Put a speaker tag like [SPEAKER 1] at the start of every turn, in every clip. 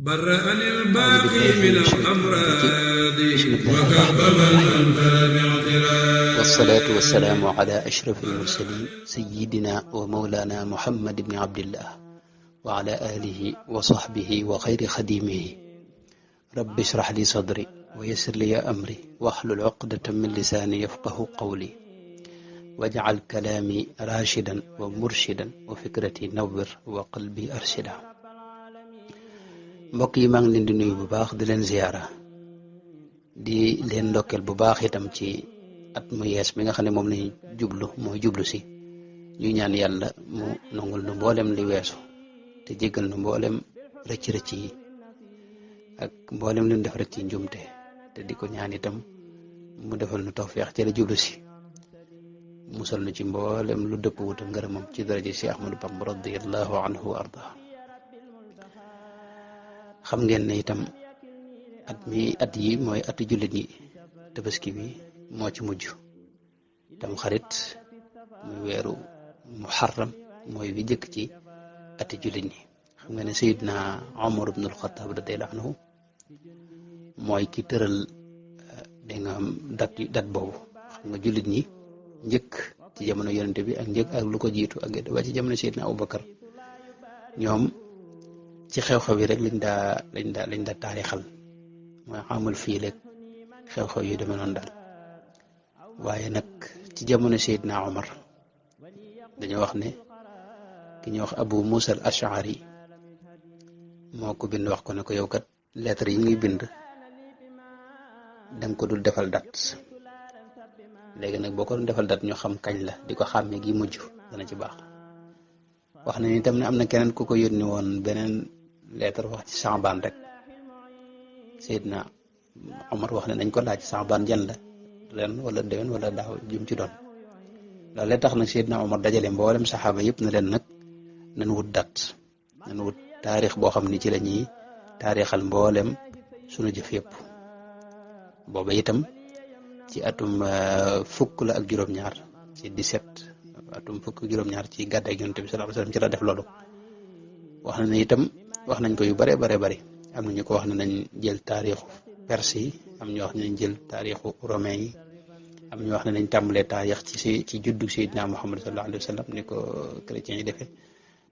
[SPEAKER 1] برأني
[SPEAKER 2] أعوذ
[SPEAKER 1] الباقي
[SPEAKER 2] بالله
[SPEAKER 1] من
[SPEAKER 2] من الشيطان
[SPEAKER 1] الأمراض
[SPEAKER 2] الرجيم. بسم الله
[SPEAKER 1] وكرب
[SPEAKER 2] الرحمن
[SPEAKER 1] من
[SPEAKER 2] الرحيم.
[SPEAKER 1] أنفى باعتراض
[SPEAKER 2] والصلاة والسلام على أشرف المرسلين سيدنا ومولانا محمد بن عبد الله وعلى آله وصحبه وخير خديمه. رب اشرح لي صدري ويسر لي أمري واحلل عقدة من لساني يفقه قولي واجعل كلامي راشدا ومرشدا وفكرتي نور وقلبي أرشدا. mbokk yi maa ngi leen di nuyu bu baax di leen ziyaara di leen ndokkeel bu baax itam ci at mu yees mi nga xam ne moom lañu jublu si ñu ñaan yàlla mu nangul nu mboolem li weesu te jéggal nu mboolem rëcc-rëcc yi ak mboolem lu ñu def rek ci njumte te di ko ñaan itam mu defal nu tawfeex ci la jublu si musal nu ci mboolem lu dëpp wuta ngërëmam ci daraja si Ahmadu Bamba radiyallahu anhu wa arda. xam ngeen ne itam at yi mooy atu jullit yi. tabaski bi moo ci mujj tam xarit muy weeru muharram mooy wi jëkk ci ati jullit ñi. xam nga ne Seydina Omar ibn al-Khattab radiyallahu anhu mooy ki tëral da nga am dat boobu. xam nga jullit ñi njëkk ci jamono yonente bi ak njëkk ak lu ko jiitu ak ba ci jamono Seydina Abubakar ñoom ci xew-xew yi rek lañ daa taarixal mooy amul fii rek xew-xew yu demee noonu daal. waaye nag ci jamono Seydina Omar dañoo wax ne ki ñuy wax Abu Musa al Ash'ari moo ko bind wax ko ne ko yow kat lettre yi ngi bind danga ko dul defal date. léegi nag boo ko doon defal date ñu xam kañ la di ko xàmmee gi mujj dana ci baax. wax na ni itam ne am na keneen ku ko yónni woon beneen lettre wax ci Saabaan rek. Seydina Omar wax ne nañ ko laaj Saabaan jan la ren wala déwén wala daaw jum ci doon. loolu tax nag Seydina Omar dajale mboolem saxaaba yëpp na leen nag nañ wut date nañ wut taarix boo xam ni ci la ñuy taarixal mboolem sunu jëf yëpp. booba itam ci atum fukk la ak juróom-ñaar ci 17 atum fukk ak juróom-ñaar ci gàddaay Yonent bi sallallahu alayhi wasallam ci la def loolu. wax na ne itam wax nañ ko yu bare am na ñu ko wax ne nañ jël taarixu perse yi am ñu wax ne nañ jël taarixu romain yi am ñu wax ne nañ tàmbalee taarix ci juddu Seydina Muhammad sallallahu alayhi wasallam ni ko chrétiens yi defee.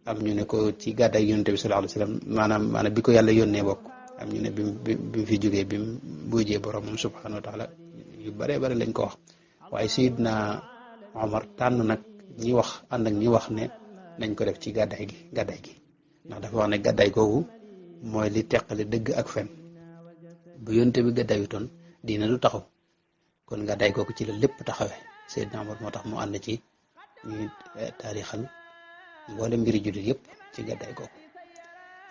[SPEAKER 2] am ñu ne ko ci gàddaay Yonent bi sallallahu alayhi wasallam maanaam bi ko yàlla yónnee bokk. am ñu ne bi mu fi jógee bi mu bujjee borom moom subhanahu wa taala yu bare lañ ko wax. waaye Seydina Omar tànn nag ñi wax ànd ak ñi wax ne nañ ko def ci gàddaay gi ndax dafa wax ne gàddaay googu mooy li teqale dëgg ak fen. bu Yonent bi gàddaayutoon diina du taxaw kon gàddaay googu ci la lépp taxawee. Seydina Omar moo tax mu ànd ci ñuy taarixal mboolem mbiri jullit yëpp ci gàddaay googu.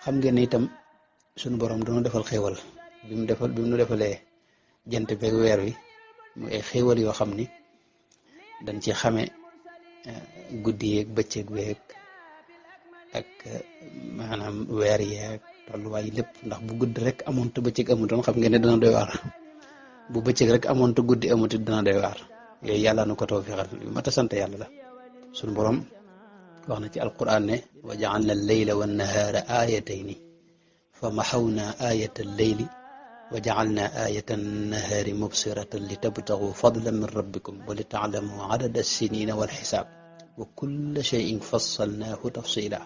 [SPEAKER 2] xam ngeen ne itam suñu borom dana defal xéewal bi mu nu defalee jant beeg weer wi muy ay xéewal yoo xam ni dañ ci xame guddi yeeg bëccëg beeg ak maanaam weer yeeg tolluwaay lépp. ndax bu guddi rek amoon te bëccëg amutoon xam ngeen ne dana doy waar. bu bëccëg rek amoon te guddi amuti dana doy waar. yooyu yàlla nu ko tawfiixal yu mat a sant yàlla la. suñu borom wax na ci alquran ne wa ja'alna al-layla wan-nahaara aayatayni fa maxawna aayata al-layli wa ja'alna aayata an-nahaari mubsiratan li tabtagu fadlan min rabbikum wa li ta'lamu adada as-sinina wal xisaab wa kulla shay'in fassalnaahu tafsila.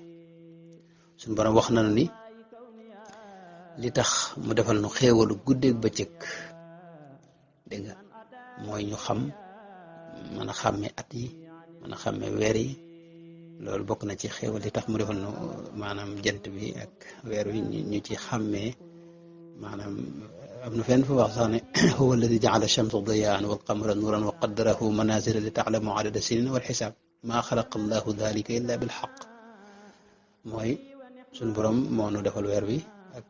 [SPEAKER 2] suñu borom wax nañu ni li tax mu defal nu xéewalu guddeeg bëccëg dégg nga mooy ñu xam mën a xàmme at yi mën a xàmme weer yi. loolu bokk na ci xéewal li tax mu defal nu maanaam jant bi ak weer wi ñu ci xàmmee maanaam am na fenn fu wax sax ne huwa alladi ja'ala ash-shamsa diya'an wal qamara nuuran wa qaddarahu manazila li ta'lamu adada as-sinina wal xisaab maa xalaqa allahu dhalika illa bil haqq. mooy suñu borom moo nu defal weer wi ak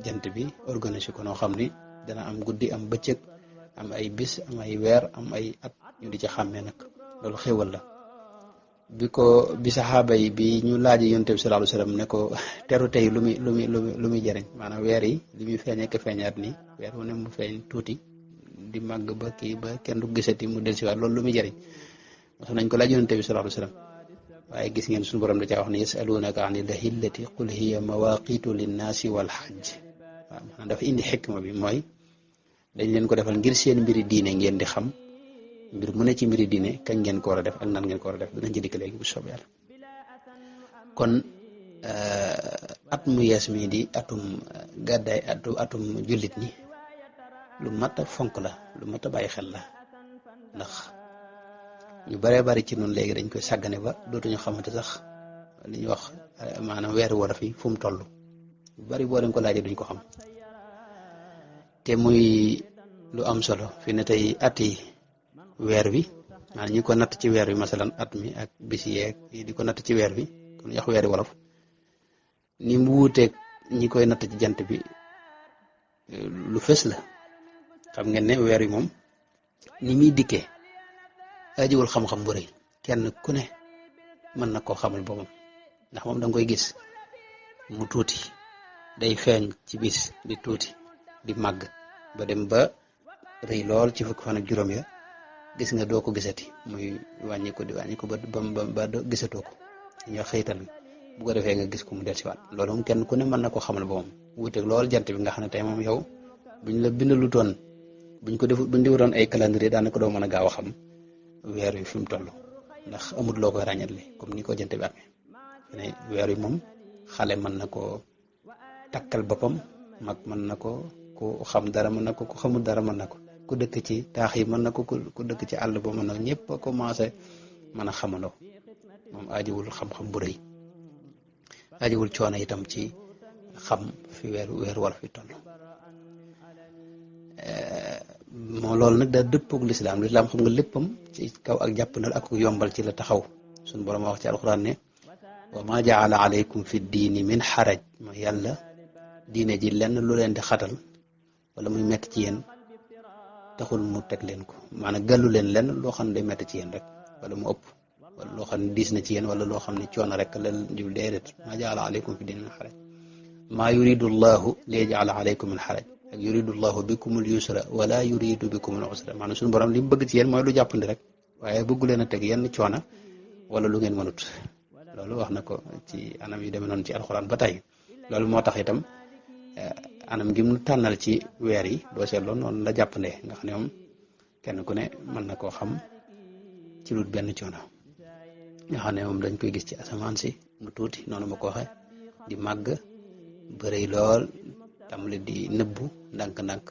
[SPEAKER 2] jant bi organisé ko noo xam ni dana am guddi am bëccëg am ay bis am ay weer am ay at ñu di ci xàmmee nag loolu xéewal la. bi saxaaba yi bi ñu laajee Yonent bi sallallahu alayhi wasallam ne ko teru tey lu muy jëriñ maanaam weer yi li muy feeñee ka feeñaat nii weer wu ne mu feeñ tuuti di màgg ba kenn du gisati mu dellusiwaat loolu lu muy jëriñ wax nañ ko laaj Yonent bi sallallahu alayhi wasallam waaye gis ngeen suñu borom da caa wax ne yasalunaka ani lahillati qul hiya mawaqitu linnaasi wal hajj waaw maanaam dafa indi xikma bi mooy dañ leen ko defal ngir seen mbiri diine ngeen di xam mbir mu ne ci mbiri diine kañ ngeen ko war a def ak nan ngeen ko war a def dinañ ci dikk léegi bu soob yàlla kon at mu yees mi di atum gàddaay atum jullit ñi lu mat a fonk la lu mat a bàyyi xel la ndax ñu baree bari ci noonu léegi dañ koy sàggane ba dootuñu xamante sax li ñuy wax maanaam weeru wolof yi fu mu toll lu bari boo leen ko laajee duñ ko xam te muy lu am solo fi ne tey at yi weer wi maanaam ñi ko natt ci weer wi masalan at mi ak bis yeeg di ko natt ci weer wi kon yax weeri wolof ni mu wuuteeg ñi koy natt ci jant bi lu fës la xam ngeen ne weer wi moom ni muy dikkee ajiwul xam-xam bu rëy kenn ku ne mën na koo xamal boppam ndax moom da nga koy gis mu tuuti day feeñ ci bis di tuuti di màgg ba dem ba rëy lool ci fukki fan ak juróom ya gis nga doo ko gisati muy wàññi ko di wàññi ko ba gisatoo ko ñu xëytal bu ko defee nga gis ko mu dellusiwaat loolu moom kenn ku ne mën na ko xamal boppam wuuteeg lool jant bi nga xam ne tey moom yow buñ la bindalutoon buñ defutoon ay calendrier daanaka doo mën a gaaw a xam weer wi fi mu toll ndax amut loo koy ràññatle comme ni ko jant bi amee ne weer wi moom xale mën na koo takkal boppam mag mën na ko ku xam dara mën na ko ku xamul dara mën na ko ku dëkk ci taax yi mën na ko ku dëkk ci àll ba mën na ñëpp a commencé mën a xamandoo moom ajiwul xam-xam bu rëy ajiwul coono itam ci xam fi weer wala fi toll moom loolu nag daa dëppoog lislaam xam nga léppam ci kaw ak jàppandal ak yombal ci la taxaw suñu borom wax ci alxuraan ne wa ma jaala alaykum fi diini min xaraj mooy yàlla diine ji lenn lu leen di xatal wala muy metti ci yéen taxul mu teg leen ko maanaam gàllu leen lenn loo xam ne day metti ci yéen rek wala mu ëpp wala loo xam ne diis na ci yéen wala loo xam ne coono rek la jul déedéet ma jaala alaykum fi diini min xaraj maa yuridu llahu li yajala alaykum min xaraj ak yuridu llahu bikumul yusra wala yuridu bikumul usra maanaam suñu borom li mu bëgg ci yéen mooy lu jàppandi rek waaye bëggu leen a teg yenn coono wala lu ngeen mënut loolu wax na ko ci anam yu demee noonu ci alxuraan ba tey loolu moo tax itam anam gi mu tànnal ci weer yi boo seetloo noonu la jàppandee nga xam ne moom kenn ku ne mën na koo xam ci lu benn coono nga xam ne moom dañ koy gis ci asamaan si mu tuuti noonu ma ko waxee di màgg bëri lool tàmbali di nëbbu ndànk-ndànk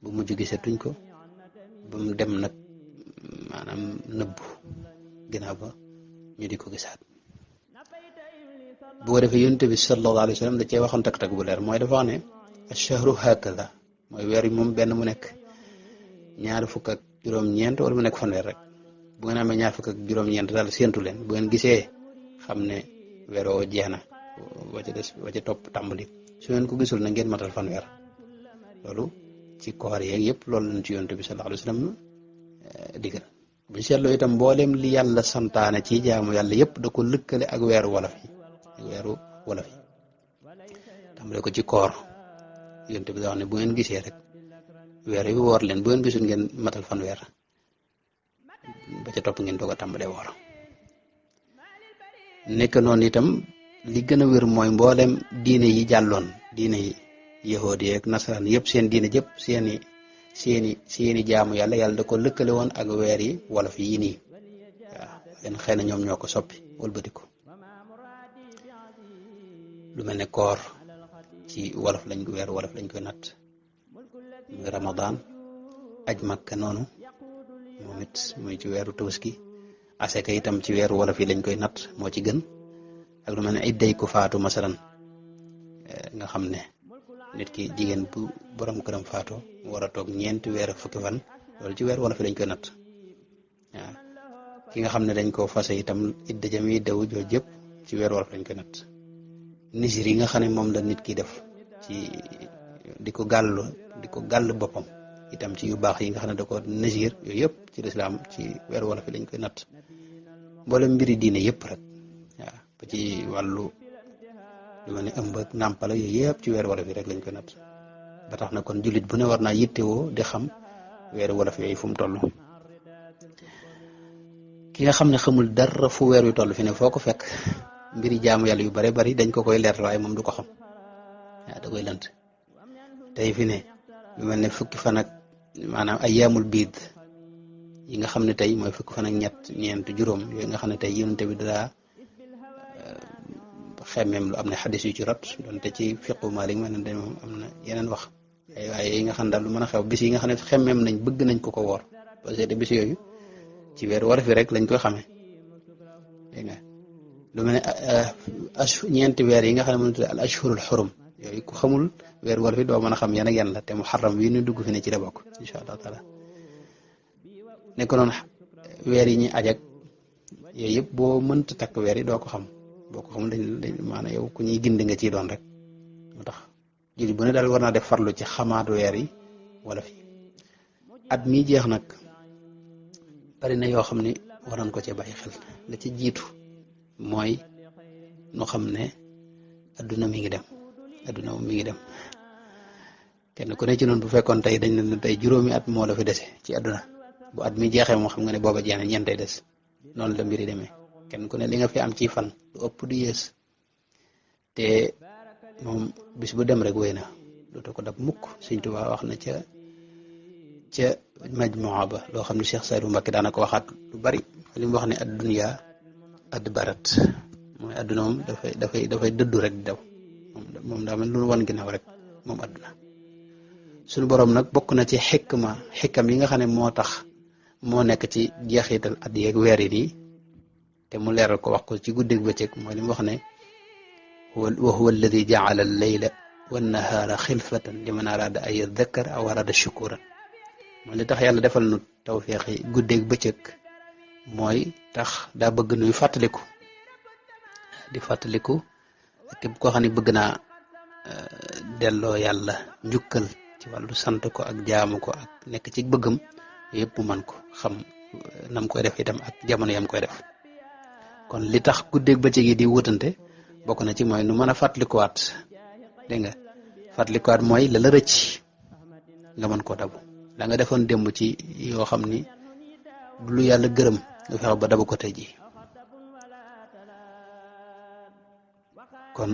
[SPEAKER 2] bu mujj gisatuñ ko ba mu dem nag maanaam nëbbu ginnaaw ba ñu di ko gisaat bu ko defee yonent bi sallallahu alayhi wa sallam da cee waxoon tak-tak bu leer mooy dafa wax ne ash-shahru hakada mooy weer yi moom benn mu nekk ñaar fukk ak juróom-ñeent wala mu nekk fanweer rek bu ngeen amee ñaar fukk ak juróom-ñeent daal séentu leen bu ngeen gisee xam ne weer woo jeex na wa ca topp tàmbali su ngeen ko gisul na ngeen matal fanweer loolu ci koor yeeg yëpp loolu lañ ci yonent bi sallallahu alayhi wa sallam digal buñ seetloo itam mboolem li yàlla santaane ci jaamu yàlla yëpp da ko lëkkale ak weeru wolof yi tàmbale ko ci koor yonent bi da wax ne bu ngeen gisee rek weer yi woor leen bu ngeen gisul ngeen matal fanweer ba ca topp ngeen doog a tàmbalee woor nekk noonu itam li gën a wér mooy mboolem diine yi jàlloon diine yi yahood yeeg nasaraan yëpp seen diine jëpp seeni jaamu yàlla da ko lëkkale woon ak weer yi wolof yii nii waaw leen xëy na ñoom ñoo ko soppi wëlbati ko lu mel ne koor ci weeru wolof lañ koy natt muy Ramadan aj Makka noonu moom it muy ci weeru Tabaski aseka itam ci weeru wolof yi lañ koy natt moo ci gën ak lu mel ne idday ku faatu masalan nga xam ne nit ki jigéen bu borom këram faatu war a toog ñeenti weer fukki fan loolu ci weer wolof yi lañ koy natt waaw ki nga xam ne dañ koo fase itam idda jam yi daw jooju yëpp ci weer wolof lañ koy natt nisir yi nga xam ne moom la nit ki def ci di ko gàll boppam itam ci yu baax yi nga xam ne da ko nisir yooyu yëpp ci lislaam ci weer wolof yi lañ koy natt mboolem mbiri diine yëpp rek waaw ba ci wàllu lu mel ne ëmb ak nàmpala yooyu yëpp ci weer wolof yi rek lañ koy natt ba tax na kon jullit bu ne war naa yittewoo di xam weeru wolof yooyu fu mu toll ki nga xam ne xamul dara fu weer wi toll fi ne foo ko fekk mbiri jaamu yàlla yu bare bari dañ ko koy leer waaye moom du ko xam waaw da koy lënt tey fi ne lu mel ne fukki fan ak maanaam ayyaamul biid yi nga xam ne tey mooy fukki fan ak ñeent juróom yooyu nga xam ne tey yonent bi daa xemmeem lu am na xadis yu ci rot doonte ci fiqu Maalik mel ne moom am na yeneen wax waaye yi nga xam ne daal lu mën a xew bis yi nga xam ne xemmeem nañ bëgg nañ ko woor parce que bis yooyu ci weer war fi rek lañ koy xamee dégg nga lu mel ne ñeenti weer yi nga xam ne mënut al ashhurul xurum yooyu ku xamul weer war fi doo mën a xam yan ak yan la te muharram wi ñu dugg fi ne ci la bokk incha allah taala nekk noonu weer yi ñuy ajak yooyu yëpp boo mënta takk weer yi doo ko xam boo ko xamul dañ maanaam yow ku ñuy gindi nga ciy doon rek moo tax jullit bu ne daal war naa def farlu ci xamaat weer yi wala fi at mi jeex nag bari na yoo xam ne waroon ko cee bàyyi xel la ci jiitu mooy nu xam ne adduna mi ngi dem adduna moom mi ngi dem kenn ku ne ci noonu bu fekkoon tey dañ ne tey juróomi at moo la fi dese ci adduna bu at mi jeexee moo xam nga ne booba jeex na ñeentay des noonu la mbiri demee kenn ku ne li nga fi am ci fan lu ëpp du yées te moom bis bu dem rek wéy na dootu ko dab mukk Sëñ Tuubaa wax na ca majmuwa ba loo xam ne Cheikh Saydou Mbacké daana ko waxaat lu bari li mu wax ne ad-dunya adbarat mooy adduna moom dafay dëddu rek di daw moom daa mel lu wan ginnaaw rek moom adduna suñu boroom nag bokk na ci xikam yi nga xam ne moo tax moo nekk ci jeexital at yeeg weer yi nii te mu leeral ko wax ko ci guddeeg bëccëg mooy li mu wax ne wa huwa alladi jaala al-layla wan-nahaara xilfatan liman araada an yadhakkara aw araada shukuran mooy li tax yàlla defal nu tawfeexi guddeeg bëccëg mooy tax daa bëgg nuy fàttaliku di fàttaliku képp koo xam ne bëgg naa delloo yàlla njukkal ci wàllu sant ko ak jaamu ko ak nekk ci bëggam yëpp mu man ko xam nam koy def itam ak jamono yam koy def kon li tax guddeeg bëccëg yi di wutante bokk na ci mooy nu mën a fàttalikuwaat dégg nga fàttalikuwaat mooy la la rëcc nga mën koo dabu la nga defoon démb ci yoo xam ni du lu yàlla gërëm nga fexe ba dabu ko tey ji kon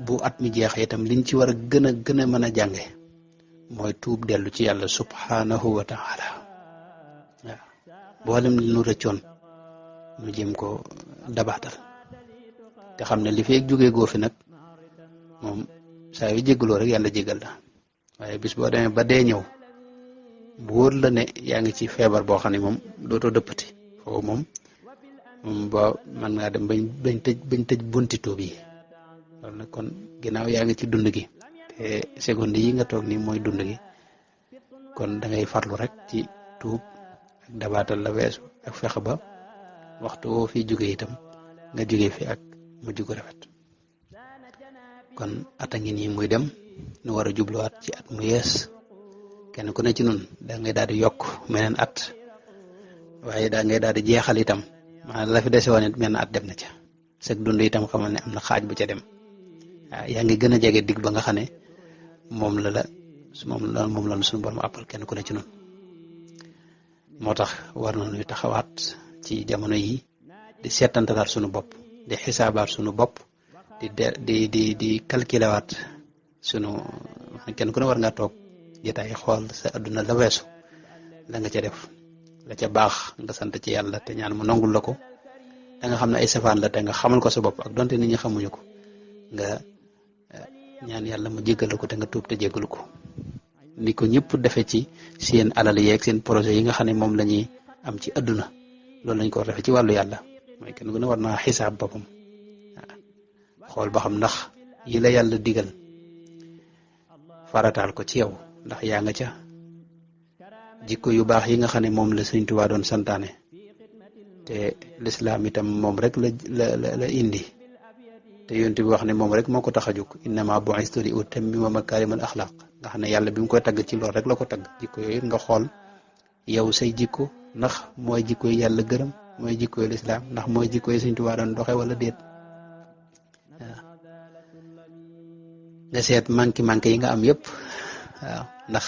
[SPEAKER 2] bu at mi jeexee itam liñ ci war a gën a mën a jànge mooy tuub dellu ci yàlla subhanahu wa taala waaw boolem li nu rëccoon nu jéem ko dabaatal te xam ne li fi jógee goo fi nag moom saa yu jéggaloo rek yàlla jéggal la waaye bis boo demee ba dee ñëw bu wóor la ne yaa ngi ci feebar boo xam ne moom dootoo dëppati foofu moom ba man ngaa dem bañ tëj bunti tuub yi loolu nag kon ginnaaw yaa ngi ci dund gi te seconde yi nga toog nii mooy dund gi kon da ngay farlu rek ci tuub ak dabaatal la weesu ak fexe ba waxtu woo fi jóge itam nga jóge fi ak mujj gu rafet kon ata ngi nii muy dem nu war a jubluwaat ci at mu yees kenn ku ne ci nun da ngay daal di yokk meneen at waaye da ngay daal di jeexal itam maanaam la fi dese woon it menn at dem na ca sag dund itam xamal ne am na xaaj bu ca dem waaw yaa ngi gën a jege digg ba nga xam ne moom la suñu borom àppal kenn ku ne ci nun moo tax war na ñuy taxawaat ci jamono yi di seetantalaat suñu bopp di xisaabaat suñu bopp di calculer waat sunu kenn ku ne war ngaa toog jotaay xool sa adduna la weesu la nga ca def la ca baax nga sant ci yàlla te ñaan mu nangul la ko da nga xam ne ay safaan la te nga xamal ko sa bopp ak donte nit ñi xamuñu ko nga ñaan yàlla mu jéggal ko te nga tuub te jéggalu ko ni ko ñëpp defee ci seen alal yeeg seen projet yi nga xam ne moom la ñuy am ci adduna loolu lañ ko war defee ci wàllu yàlla mooy kenn ku ne war naa xisaab boppam xool ba xam ndax yi la yàlla digal farataal ko ci yow ndax yaa nga ca jikko yu baax yi nga xam ne moom la Sëñ Tuubaa doon santaane te lislaam itam moom rek la indi te yonent bi wax ne moom rek moo ko tax a jóg innama bu'istu li utammima makaarimal axlaaq nga xam ne yàlla bi mu koy tagg ci loolu rek la ko tagg jikko yooyu nga xool yow say jikko ndax mooy jikko yi yàlla gërëm mooy jikko yi lislaam ndax mooy jikko yi Sëñ Tuubaa doon doxe wala déet waaw nga seet manqué yi nga am yëpp waaw ndax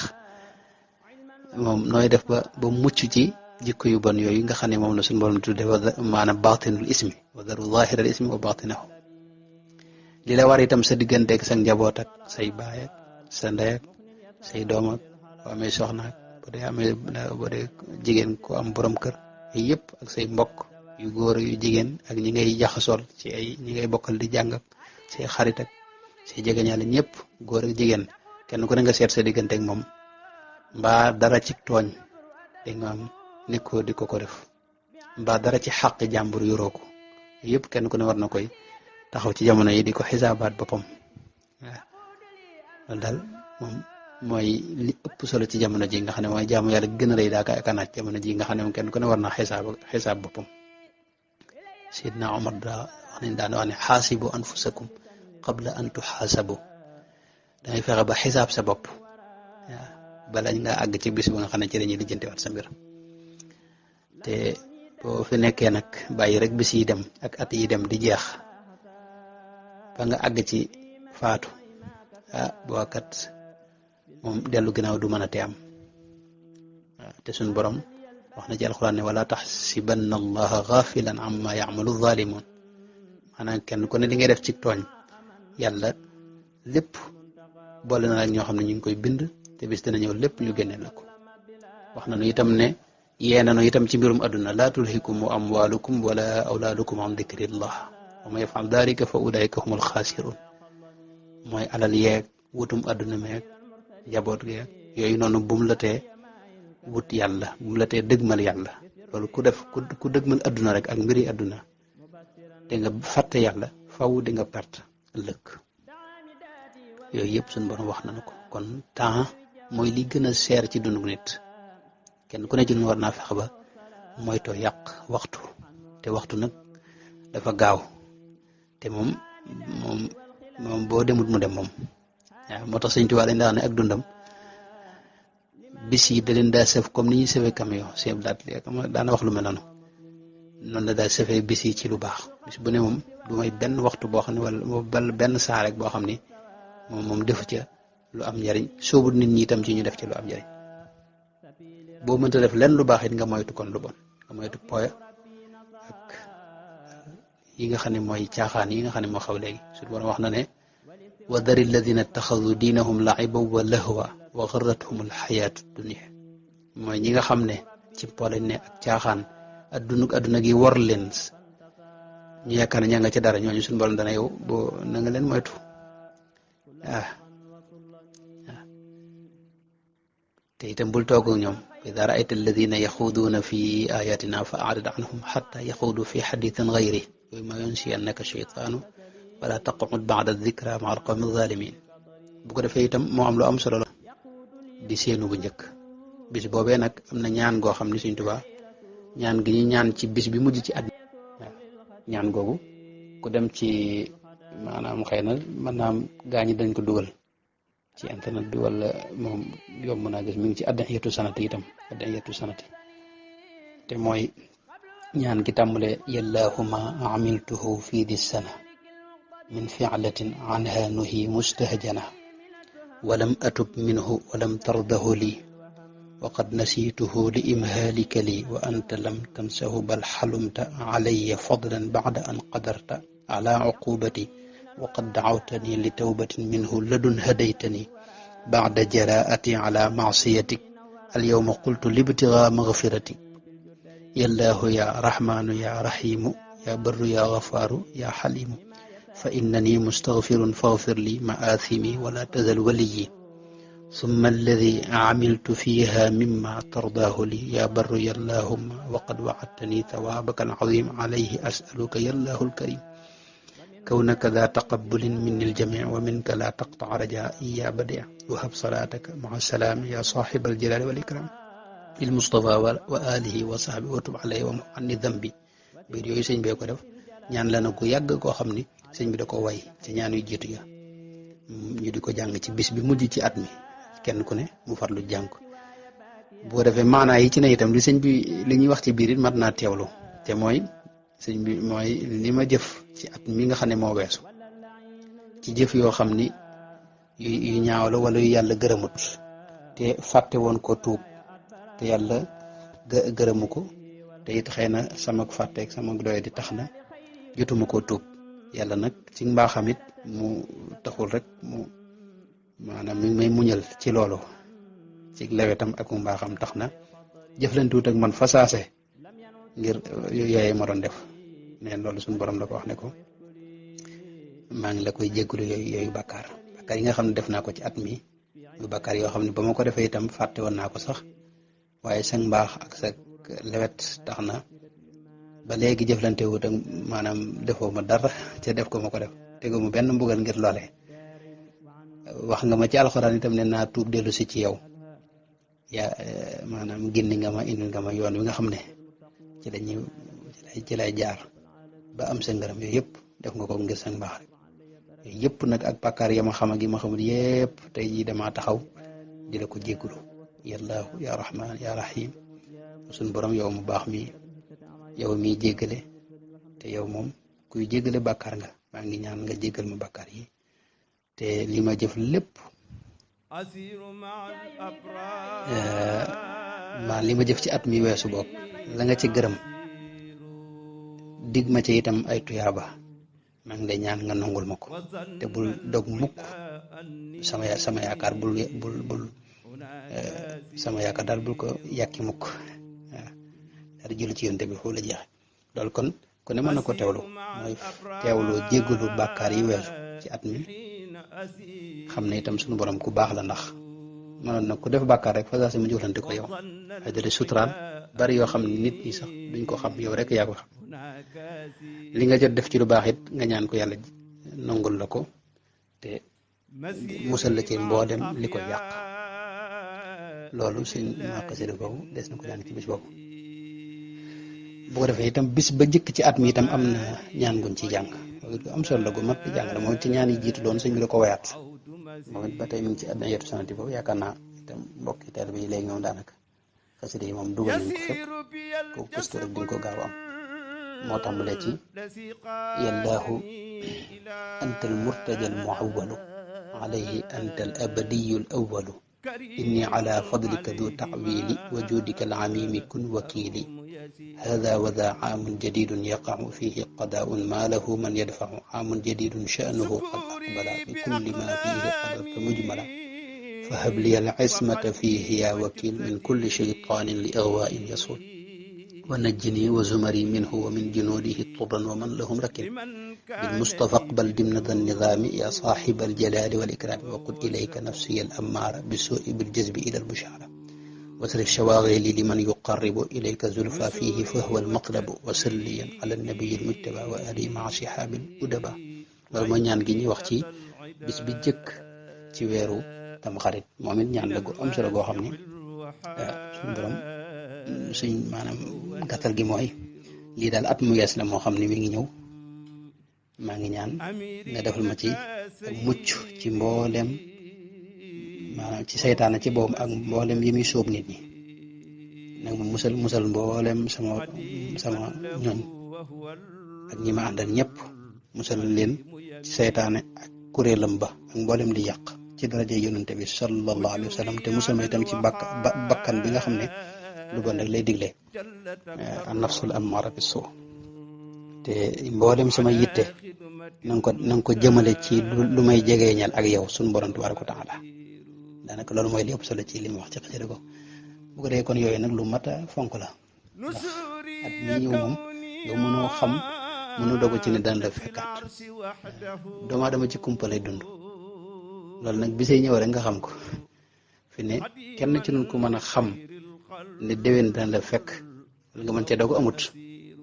[SPEAKER 2] moom nooy def ba mucc ci jikko yu bon yooyu nga xam ne moom la suñu borom tudde maanaam baatinul ismi wa daru zahiral ismi wa baatinahu li la war itam sa digganteeg sa njaboot ak say baay ak sa ndey ak say doom ak boo amee soxna ak bu dee jigéen ko am borom kër yooyu yëpp ak say mbokk yu góor yu jigéen ak ñi ngay jaxasool ci ay ñi ngay bokkal di jàng ak say xarit ak say jegeñaale ñëpp góor ak jigéen kenn ku ne nga seet sa digganteeg moom mbaa dara ci tooñ da nga am nekkoo di ko def mbaa dara ci xàq jàmbur yoroo ko yëpp kenn ku ne war na koy taxaw ci jamono yi di ko xisaabaat boppam waaw loolu daal moom mooy li ëpp solo ci jamono ji nga xam ne mooy jaamu yàlla gën a rëy daa ka naaj jamono ji nga xam ne moom kenn ku ne war na xisaab boppam Seydina Omar daa wax nañ daan wax ne xaasibu anfusakum qabla an tuxaasabu dangay fexe ba xisaab sa bopp waaw bala nga àgg ci bis ba nga xam ne ci lañuy lijjantiwaat sa mbir te boo fi nekkee nag bàyyi rek bis yi dem ak at yi dem di jeex ba nga àgg ci faatu boo kat moom dellu ginnaaw du mën a te am waaw te suñ borom wax na ci alxuraan ne wala taxsibanna allaha gaafilan amma yacmalu zaalimuun maanaam kenn ku ne li ngay def ci tooñ yàlla lépp boole na ak ñoo xam ne ñu ngi koy bind te bis dina ñëw lépp ñu génneel la ko wax na nu itam ne yee na nu itam ci mbirum àdduna laa tulhikum amwaalukum wala awlaadukum an dikrillah wa man yafal dalika fa ulaika humul xaasiruun mooy alal yeeg wutum àdduna meeg njaboot geeg yooyu noonu bu mu la tee wut yàlla bu mu la tee dëgmal yàlla loolu ku dëgmal àdduna rek ak mbiri àdduna te nga fàtte yàlla faw di nga perte ëllëg yooyu yëpp suñu borom wax nañu ko kon temps mooy li gën a seer ci dundu nit kenn ku ne ci ñun war naa fexe ba moytoo yàq waxtu te waxtu nag dafa gaaw te moom boo demut mu dem moom waaw moo tax Sëñ Tuubaa dañ daa ne ak dundam bis yi da leen daa sëf comme ni ñuy sëfee camion sëf daana wax lu mel noonu la daa sëfee bis yi ci lu baax bis bu ne moom du may benn waxtu boo xam ne wala benn saa rek boo xam ni moom defu ca lu am njariñ soobu nit ñi itam ci ñu def ci lu am njariñ boo mënta def lenn lu baax it nga moytu kon lu bon nga moytu poya ak yi nga xam ne mooy caaxaan yi nga xam ne moo xaw léegi su borom wax na ne wa dari alladina ittaxadu diinahum laiban wa lahwa wa garrathum alxayaatu dunia mooy ñi nga xam ne ci po lañ ne ak caaxaan adduna gi war leen ñu yaakaar ne ña nga ca dara ñooñu suñu borom dana yow boo na nga leen moytu te itam bul toog ak ñoom ida raayta alladina yaxuuduuna fi ayatina fa arid anhum xata yaxuudu fi xadithin gayri yooyu ma yunsiyannaka cheytaanu wala taqud bada dikra maa alqawmi zalimin bu ko defee itam moo am lu am solo la di seenu bu njëkk bis boobee nag am na ñaan goo xam ne Sëñ Tuubaa ñaan gi ñu ñaan ci bis bi mujj ci at waaw ñaan googu ku dem ci maanaam xëy na mën naa am gaañi dañ ko dugal ci internet bi wala moom yomb naa gis mi ngi ci addaxiyatu sanati itam addaxiyatu sanati te mooy ñaan gi tàmbale yallahuma amiltuhu fi di sana min fi'latin anha nuhi mustahjana walam atub minhu walam tardahu li waqad nasituhu li imhalika li wa anta lam tansahu bal xalumta alayya fadlan bacda an qadarta ala uqubati waqad dacawtani li tawbatin minhu ladun hadaytani bacda jaraati ala macsiyatik alyawma qultu libtigaa magfiratik yallaahu ya raxmaanu ya raxiimu ya barru ya gafaaru ya xaliimu fa innani mustagfirun faghfir li ma'aathimi wala tazal waliyi summa alladi camiltu fiiha mimma tardaahu li ya barru yallaahumma waqad wacadtani thawaabaka alcaziim calayhi as'aluka yallaahu alkarim kawnaka daa taqabulin minni aljamic wa minka laa taqtac rajaa'i ya badic wahab salaataka maca salaam ya saaxiba aljalaali wal ikram lil Mustafa wa alihi wa sahbi wa tub alayhi wa mu anni dambi biir yooyu sëñ bee ko def ñaan la na ko yàgg koo xam ni sëñ bi da ko way ci ñaan yu jiitu ya ñu di ko jàng ci bis bi mujj ci at mi kenn ku ne mu farlu jàng ko boo defee maanaa yi ci ne itam li sëñ bi li ñuy wax ci biir it mat naa teewlu te mooy sëñ bi mooy li ma jëf ci at mi nga xam ne moo weesu ci jëf yoo xam ni yu ñaaw la wala yu yàlla gërëmut te fàtte woon ko tuub te yàlla gërëmu ko te it xëy na sama fàtteeg sama doye di tax na jotuma koo tuub yàlla nag ci mbaaxam it mu taxul rek mu maanaam mi ngi may muñal ci loolu ci lewetam ak mu mbaaxam tax na jëflantuwut ak man fasaase ngir yooyee ma doon def neen loolu suñu borom la ko wax ne ko maa ngi la koy jéggulu yooyu bàkkaar yi nga xam ne def naa ko ci at mi yu bàkkaar yoo xam ne ba ma ko defee itam fàtte woon naa ko sax waaye sa mbaax ak sa lewet tax na ba léegi jëflante wut ak maanaam defoo ma dara ca def ko ma ko def tegu mu benn mbugal ngir loole wax nga ma ci alxuraan itam ne naa tuub dellu si ci yow yaa maanaam gindi nga ma indi nga ma yoon wi nga xam ne ci lay jaar ba am sa ngërëm yooyu yëpp def nga ko ngir sa mbaax rek yooyu yëpp nag ak bàkkaar ya ma xam ak yi ma xamul yëpp tey jii damaa taxaw di la ko jéggulu yallaahu ya rahman ya rahim suñ borom yow mu baax mi yow miy jéggale te yow moom kuy jéggale bàkkaar nga maa ngi ñaan nga jéggal ma bàkkaar yi te li ma jëf lépp li ma jëf ci at mi weesu bopp la nga ci gërëm dig ma ci itam ay tuyaaba maa ngi lay ñaan nga nangul ma ko te bul dog mukk sama yaakaar bul sama yaakaar daal bul ko yàkki mukk waaw daal di julli ci yonte bi foofu la jeexe loolu kon ku ne mën na ko teewlu mooy teewlu jéggalu bàkkaar yi weesu ci at mi xam ne itam suñu borom ku baax la ndax mënoon nag ku def bàkkaar rek fa saa si mu jëflante ko yow ay dale suturaal bari yoo xam ne nit ñi sax duñ ko xam yow rek yaa ko xam li nga jot def ci lu baax it nga ñaan ko yàlla nangul la ko te musal la ci mboolem li ko yàq loolu suñ maqasida boobu des na ko ñaan ci bis boobu bu ko defee itam bis ba njëkk ci at mi itam am na ñaan guñ ci jàng loolu am solo la gu mat di jàng la moom ci ñaan yi jiitu doon sëñ bi la ko wayaat moom it ba tey mi ngi ci àddina yetu sanati boobu yaakaar naa itam mbokki teel bi léegi ñoom daanaka xasida yi moom dugal nañ ko fépp ko gëstu rek dinga ko gaaw am moo tàmbalee ci yallaahu anta al murtaja al muawwalu alayhi anta al abadiyu al awwalu inni ala fadlika du ta'wili wa judika al amimi kun wakili هذا وذا عام جديد يقع فيه قضاء ما له من يدفع عام جديد شأنه قد أقبل بكل ما فيه قدرت مجملا فهب لي العصمة فيه يا وكيل من كل شيطان لإغواء يصول ونجني وزمري منه ومن جنوده طرا ومن لهم ركب بالمصطفى اقبل ضمن ذا النظام يا صاحب الجلال والإكرام وقل إليك نفسي الأمارة بالسوء بالجذب إلى البشارة واترك شواغلي لمن يقرب إليك زلفى فيه فهو المطلب وسليا على النبي المجتبى وآله مع صحاب الأدباء loolu mooy ñaan gi ñuy wax ci bis bi jëkk ci weeru Tamxarit moom it ñaan la gu am solo goo xam ne suñ borom suñ maanaam gàttal gi mooy lii daal at mu yees la moo xam ne mi ngi ñëw maa ngi ñaan nga defal ma ci mucc ci mboolem maanaam ci saytaana ci boobu ak mboolem yi muy sóob nit ñi nag mu musal mboolem sama ñoñ ak ñi ma àndal ñëpp musal leen ci saytaane ak kuréelam ba ak mboolem di yàq ci daraje yonente bi sallallahu alayhi wa sallam te musal ma itam ci bakkan bi nga xam ne lu bon rek lay digle an nafsul ammaara bi suu te mboolem sama yitte na nga ko jëmale ci lu may jegeeñal ak yow suñu borom tabaaraka wa taala daanaka loolu mooy li ëpp solo ci li mu wax ci xasida ko bu ko defee kon yooyu nag lu mat a fonk la ndax at mii ñëw moom yow mënoo xam mënu dogu ci ne daan la fekkaat doomu aadama ci kumpalay dund loolu nag bisee ñëw rek nga xam ko fi ne kenn ci nun ko mën a xam ne déwén daan la fekk wala nga mën cee dogu amut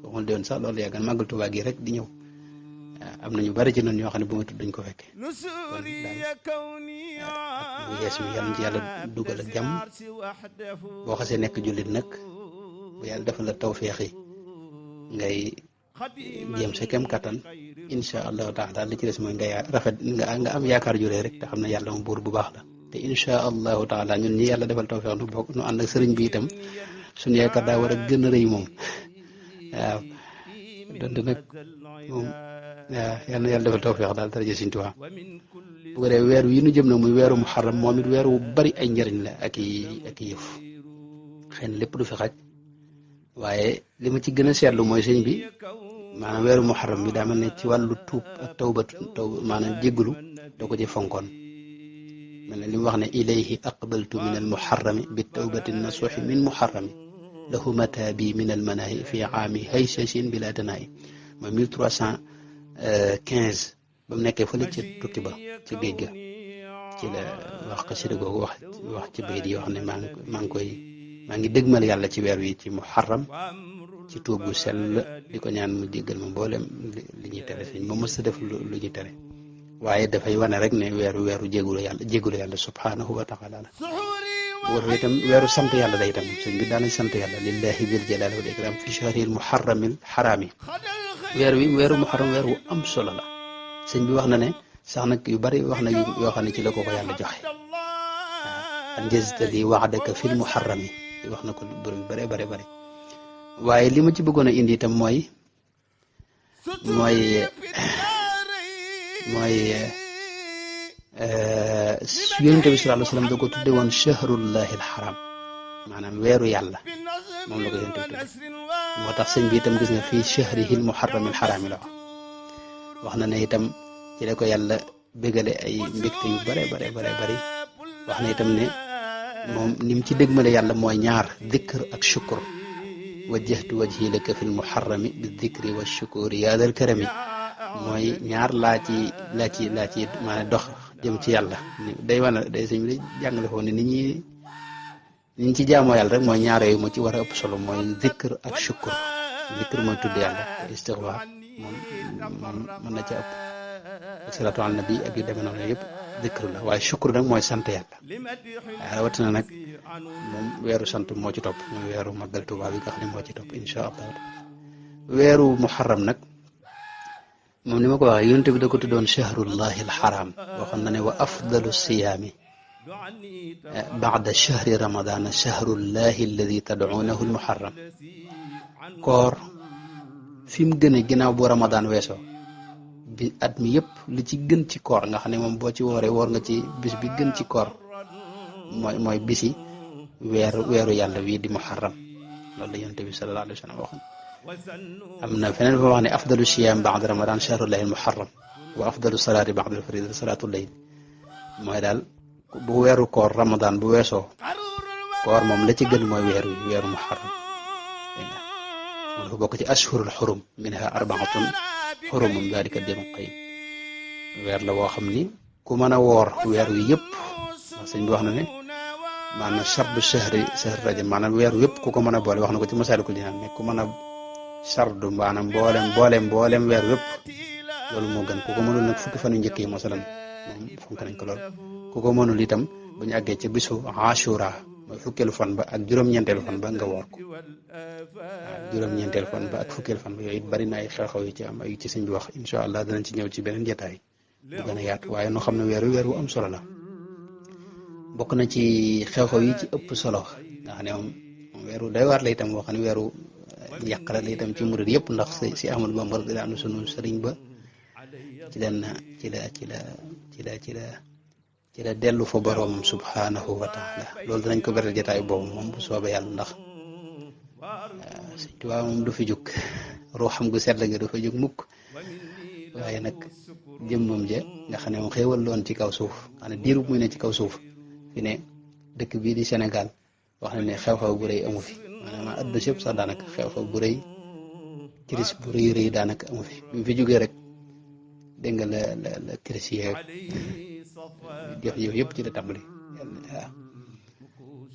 [SPEAKER 2] waxul déwén sax loolu yàggan màggal Tuubaa gi rek di ñëw am na ñu bari ci noonu ñoo xam ne bu ma tudd duñ ko fekke kon daal bu yees mi yàlla ci yàlla dugal ak jàmm boo xasee nekk jullit nag bu yàlla defal la tawféex yi ngay jéem sa kem kattan insha allahu taala li ci des mooy ngay rafet nga am yaakaar juree rek te xam ne yàlla moom buur bu baax la te insha allahu taala ñun ñi yàlla defal tawféex nu bokk nu ànd ak sëriñ bi itam suñu yaakaar daa war a gën a rëy moom waaw donte nag moom waaw yal na yàlla defal tawféex daal daraja Sëriñ Tuubaa bu ko defee weer wi nu jëm nag muy weeru muharram moom it weer wu bari ay njëriñ la ak i yëf xëy na lépp du fi xaj waaye li ma ci gën a seetlu mooy sëñ bi maanaam weeru muharram bi daa mel ne ci wàllu tuub ak taw maanaam jéggulu da ko ci fonkoon mel ne li mu wax ne ilayhi aqbaltu min al muharrami bi tawbati nasuuxi min muharrami lahu mataabi min al manahi fi aami haysashin bila tanaayi mooy 1315 ba mu nekkee fële ci tukki ba ci géej ga ci la wax xasida googu wax ci bayit yi wax ne maa ngi dëgmal yàlla ci weer wi ci muharram ci tuub gu sell di ko ñaan mu jéggal ma mboolem li ñuy tere sëñ ma mës a def lu ñuy tere waaye dafay wane rek ne weeru jéggulu yàlla subhanahu wa taala la bu itam weeru sant yàlla la itam sëñ bi daanañ sant yàlla lillahi bil jalali wal ikram fi shahril muharramil xaraami weeru muharram weer wu am solo la sëñ bi wax na ne sax nag yu bari wax na yoo xam ne ci la ko yàlla joxe waaw anjazta li wa'daka fil muharrami wax na ko bërëb yu bare bare waaye li ma ci bëggoon a indi itam mooy yonent bi sallallahu alayhi wa sallam da ko tudde woon shahrullahi alxaram maanaam weeru yàlla moom la ko yonent bi tudde moo tax sëñ bi itam gis nga fii shahrihi almuharrami alxaraami la wax na ne itam ci la ko yàlla bégale ay mbégte yu bare bari wax na itam ne moom ni mu ci dégmale yàlla mooy ñaar dikr ak shukur wajjahtu wajhi laka fil muharrami bi dikri wa shukuri yaa dal karami mooy ñaar laa ci maanaam dox jëm ci yàlla day wane day sëñ bi jàngale foofu ne ni ñu ci jaamoo yàlla rek mooy ñaar yooyu moo ci war a ëpp solo mooy dikr ak shukur dikr mooy tudd yàlla te istixfaar moom mën na ca ëpp ak salaatu ala nabi ak yu demee noonu yëpp dikr la waaye shukur nag mooy sant yàlla waaye rawatina nag moom weeru sant moo ci topp mooy weeru màggal Tuubaa bi nga xam ne moo ci topp insha allah weeru muharram nag moom ni ma ko waxee yonent bi da ko tuddoon shahrullahi alxaram waxoon na ne wa afdalu siyaami baada shahri ramadana shahrullahi alladi tad'uunahu almuharram koor fi mu gën a ginnaaw bu ramadan weesoo bi at mi yëpp li ci gën ci koor nga xam ne moom boo ci wooree woor nga ci bis bi gën ci koor mooy bisi weeru yàlla wii di muharram loolu la yonent bi sallallahu alayhi wa sallam waxoon am na feneen fa wax ne afdalu siyaam ba'da ramadan shahrullahi almuharram wa afdalu salaati ba'da alfarida salaatu layl mooy daal bu weeru koor ramadan bu weesoo koor moom la ci gën mooy weeru muharram dégg nga moom dafa bokk ci ashhurul xurum minha arbaatun xurumun dalika dinul qayyim weer la woo xam ni ku mën a woor weer wi yëpp wax sëñ bi wax na ne maanaam sardu shahri rajab maanaam weer wi yëpp ku ko mën a boole wax na ko ci Masaalikul Jinaan ne ku mën a sardu maanaam mboolem weer wi yëpp loolu moo gën ku ko mënul nag fukki fan yu njëkk yi masalan moom fonk nañ ko lool ku ko mënul itam bu ñu àggee ci bisu ashura mooy fukkeelu fan ba ak juróom-ñeenteelu fan ba nga woor ko waaw juróom-ñeenteelu fan ba ak fukkeelu fan ba yooyu it bari na ay xew-xew yu ci am ay ci sëñ bi wax incha allah danañ ci ñëw ci beneen jotaay bu gën a yaatu waaye noo xam ne weer wu am solo la bokk na ci xew-xew yi ci ëpp solo nga xam ne moom weeru day waar la itam boo xam ne weeru yàqala la itam ci murid yëpp ndax si Ahmadu Bamba radiyallaahu anhu sunu sëriñ ba ci la dellu fa boroom subhanahu wa taala loolu danañ ko beral jotaay boobu moom bu soobee yàlla ndax Sëñ Tuubaa moom du fi jóg ruuxam gu sell nga du fa jóg mukk waaye nag jëmmam ja nga xam ne moom xéewal loon ci kaw suuf xam ne diirub muy ne ci kaw suuf fi ne dëkk bii di Sénégal wax na ne xew-xew bu rëy amu fi maanaam adduna si yëpp sax daanaka xew-xew bu rëy crise bu rëy daanaka amu fi bi mu fi jógee rek dégg nga la crise yeeg jëf yëpp ci la tàmbali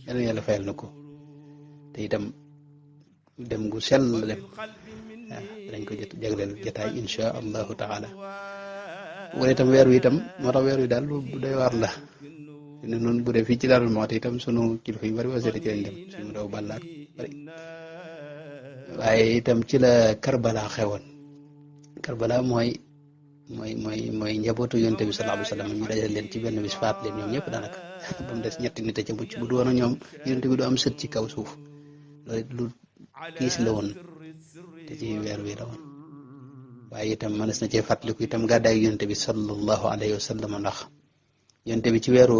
[SPEAKER 2] waaw yàlla fayal na ko te itam dem gu sell la dem waaw dañ ko jagleel jotaay insha allahu taala wala itam weer wi itam moo tax weer wi daal lu doy waar la ne noonu bu dee fii ci Daaru Muxti itam sunu kilifa yu bari wasete ci lañ dem suñu daw ballaat bari waaye itam ci la Karbala xewoon Karbala mooy njabootu yonte bi sallallahu alayhi wa sallam ñu dajal leen ci benn bis faat leen ñoom ñëpp daanaka ba mu des ñetti nit a ca mucc bu du woon ñoom yonte bi du am sët ci kaw suuf loolu lu tiis la woon te ci weer wi la woon waaye itam mënees na cee fàttaliku itam gàddaayu yonte bi sallallahu alayhi wa sallam ndax yonte bi ci weeru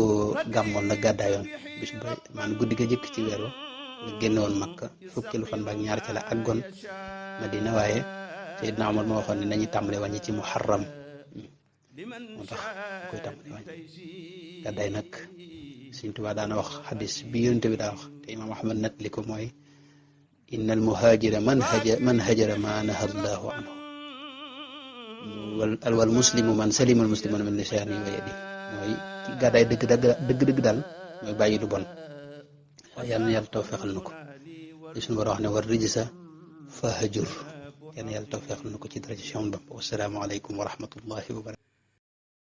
[SPEAKER 2] gàmmoon la gàddaayoon bis ba maanaam guddi ga jëkk ci weeru nga génne woon Makka fukki lu fan ba ak ñaar ca la àggoon Madina waaye Seydina Omar moo waxoon ne nañu tàmbale wàññi ci muharram moo tax koy tàmbale wàññi gàddaay nag Sëriñ Tuubaa daana wax xadis bi Yonent bi daa wax te Imaam Ahmad nat li ko mooy inna al muhajira man hajara ma naha Allahu anhu wal muslimu man salima al muslimuna min lisaanihi wa yadihi mooy ci gàddaay dëgg daal mooy bàyyi lu bon yal na yàlla tawfeexal na ko li suñu war a wax ne war rijsa fahjur yal na yàlla tawfeexal na ko ci daraja Cheikh Bamba. Wassalaamu aleykum wa rahmatullahi wa barakatuh.